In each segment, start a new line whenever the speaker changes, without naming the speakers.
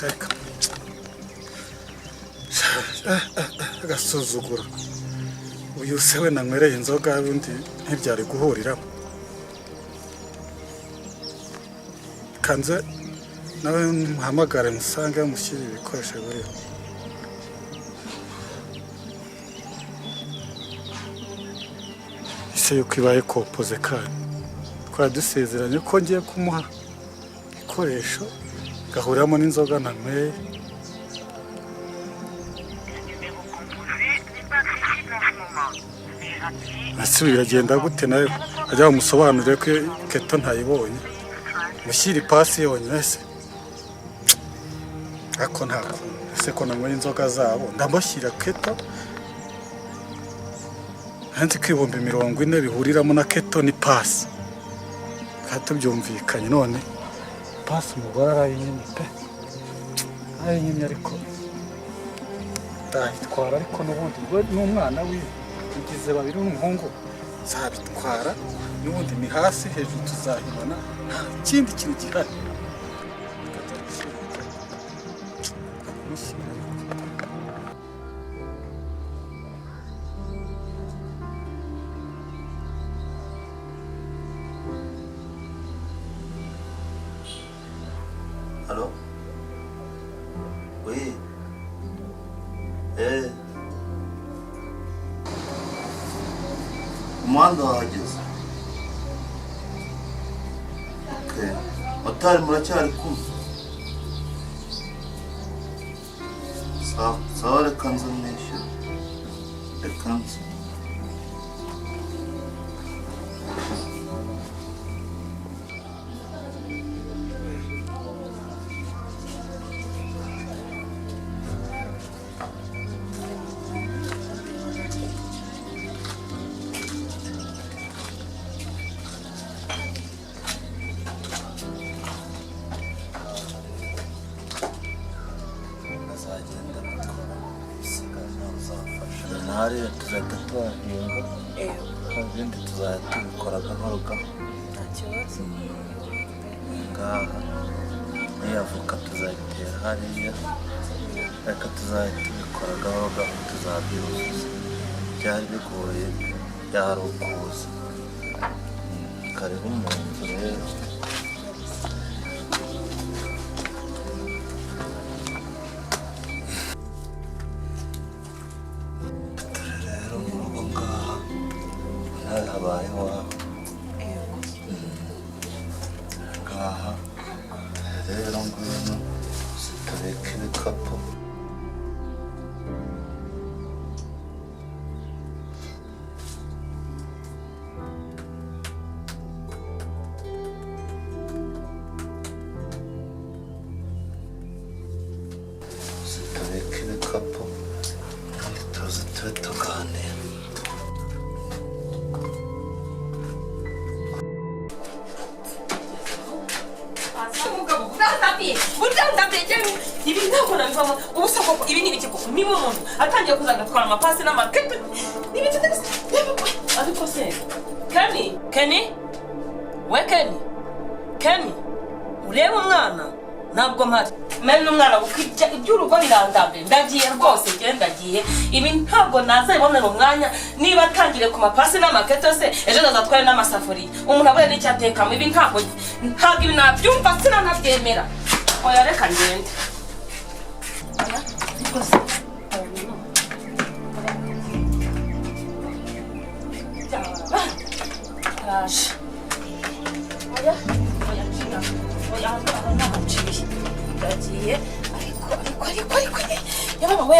Reka agasuzuguro. Uyu se we nanywereye inzoga, ubundi ntibyari guhuriramo. Kanze nawe muhamagare, musange mushyire ibikoresho buriho. Ese yuko ibaye composé, kandi twari dusezeranye ko ngiye kumuha ibikoresho, gahuriramo n'inzoga nanyweye?
Numéro composé n'est pas accessible en ce moment. Veuillez rappeler.
Ese biragenda gute? Nawe ajya bamusobanurire ko kettle ntayibonye, mushyire ipasi yonyine se? Ariko nta kuntu ese ko nanyweye inzoga zabo, ndamushyira kettle? Nzi ko 40,000 bihuriramo na kettle n'ipasi, tukaba tubyumvikanye. None pasi umugore arayinyimye pe, arayinyimye, ariko ndayitwara. Ariko n'ubundi we n'umwana wiwe ugize babiri n'umuhungu, nzabitwara. N'ubundi ni hasi, hejuru tuzahibona, nta kindi kintu gihari. Mushyira ariko.
Allô? Oui. Eh. Umuhanda wahageze. Okay. Motari muracyari kumwe? Sawa, sawa, reka nze nishyure. Reka nze. Azagenda abikora, bisigaye nawe uzamfasha. Hariya tuzahita tuhahinga, ibindi tuzajya tubikora gahoro gahoro.
Nta kibazo.
Ngaha n'iyo avoka tuzayitera hariya, reka tuzajya tubikora gahoro gahoro, tuzabyuzuza. Byari bigoye, byari ukuza. Karibu mu nzu rero. Dore rero mu rugo ngaha, nawe habaye iwawe.
Yego.
Ngaha rero, ngwino zitabika ibikapu. Zitabika ibikapu kandi tuze tube tuganira.
Umugabo urandabiye, urandabiye.
Ibi ntabwo nabivamo. Ubu se koko ibi ni ibiki koko? Niba umuntu atangiye kuza agatwara amapasi n'amaketo, ni ibiki? Ariko se Kenny, Kenny we, Kenny, Kenny, urebe umwana, ntabwo mpari mari n'umwana, kuko iby'urugo birandambiye. Ndagiye rwose, njye ndagiye. Ibi ntabwo nazabibonera umwanya. Niba atangiriye ku mapasi n'amaketo se, ejo azatware n'amasafuriya, umuntu abure n'icyo atekamo. Ibi ntabwo ibi nabyumva, sinanabyemera. Oya, reka ngende. Oya, ariko se, oya, no. Araje. Oya, oya, nshinga. Oya, aha ntaho nciye. Ndagiye, ariko yababa we,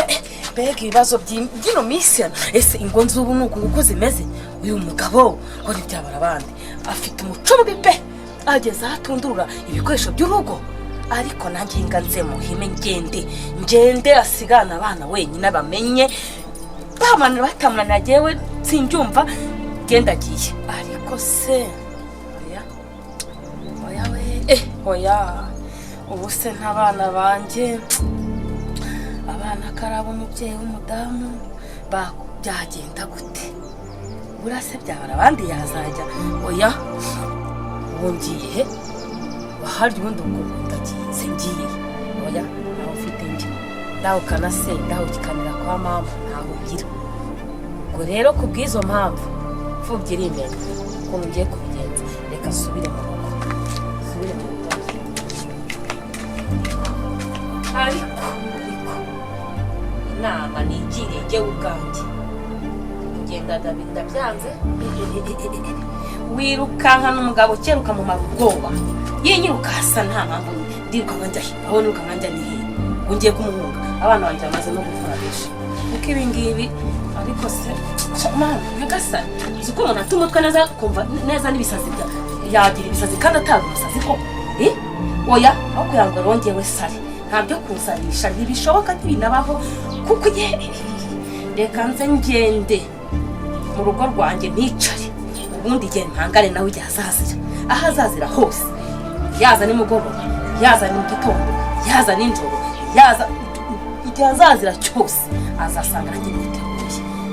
mbega ibibazo by'ino minsi. Ese ingo nz'ubu ni uku nguku zimeze? Uyu mugabo ngo ntibyabara abandi, afite umuco mubi pe! Ageze aho atundurura ibikoresho by'urugo. Ariko nanjye nga nze muhime, ngende, ngende, asigane abana wenyine, bamenye bamanira batamunanira. Jyewe simbyumva, ngenda agiye. Ariko se oya, oya we, oya, ubu se nk'abana banjye, abana karabo, umubyeyi w'umudamu byagenda gute? Buriya se byabara abandi yazajya? Oya, ubu ngiye he? Waharya ubundi ubwo ndagiye se, ngiye he? Oya, ntaho ufite njye ndahukana se, ndahukanira kwa mama, ntaho ugira. Ubwo rero ku bw'izo mpamvu, mfubyi irimenya ukuntu ngiye kubigenza. Reka nsubire mu rugo, nsubire mu rugo. Ariko inama nigiriye jyewe ubwanjye, kugenda ndabyanze. Wirukankana umugabo kera ukamumara ubwoba, yinyirukasa nta mpamvu. Ndirukanka njya he? Aho nirukanka njya ni hehe? Ngo ngiye kumuhunga, abana banjye bamaze no gukura benshi, kuko ibi ngibi. Ariko se mana nyagasani, uzi ko umuntu ata umutwe neza, kumva neza n'ibisazi bya yagira ibisazi kandi atari umusazi koko? Oya, aho kugira ngo rongewe sare, nta byo kusarisha, ntibishoboka, ntibinabaho. Kuko ye, reka nze ngende mu rugo rwanjye nicare, ubundi igihe mpangane nawe igihe azazira, aho azazira hose, yaza nimugoroba, yaza mu gitondo, yaza nijoro, yaza igihe azazira cyose, azasanga nanjye niteguye.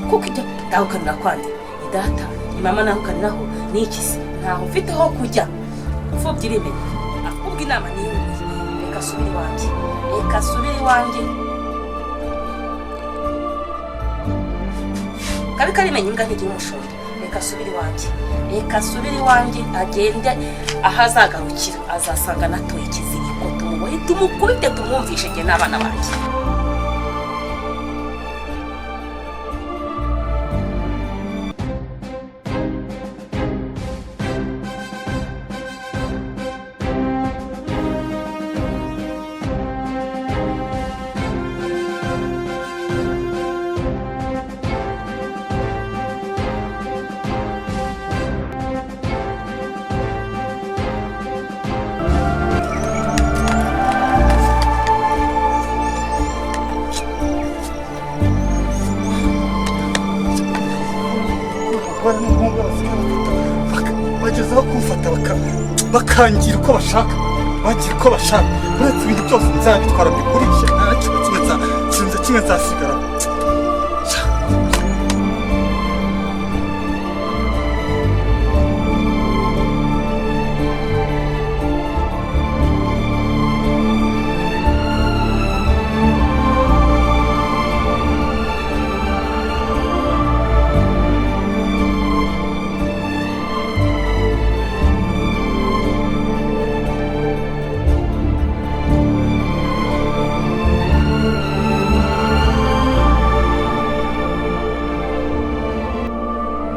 Kuko ibyo ndahukanira kwande? Ni data, ni mama nahukaniraho? Ni iki se? Ntaho mfite ho kujya. Imfubyi irimenya. Ahubwo inama ni iyi: reka asubire iwanjye, reka asubire iwanjye. Kabi karimenya, imbwa ntigira umushumba. Reka asubire iwanjye, reka asubire iwanjye, agende. Aho azagarukira azasanga natoye ikiziriko, tumubohe, tumukubite, tumwumvishe njye n'abana banjye.
Abagore n'umuhungu basigaye bafata bagezeho kumfata bakangira uko bashaka, bagira uko bashaka. Uretse ibintu byose nzabitwara mbigurishe, nta kintu kimwe nzasigara.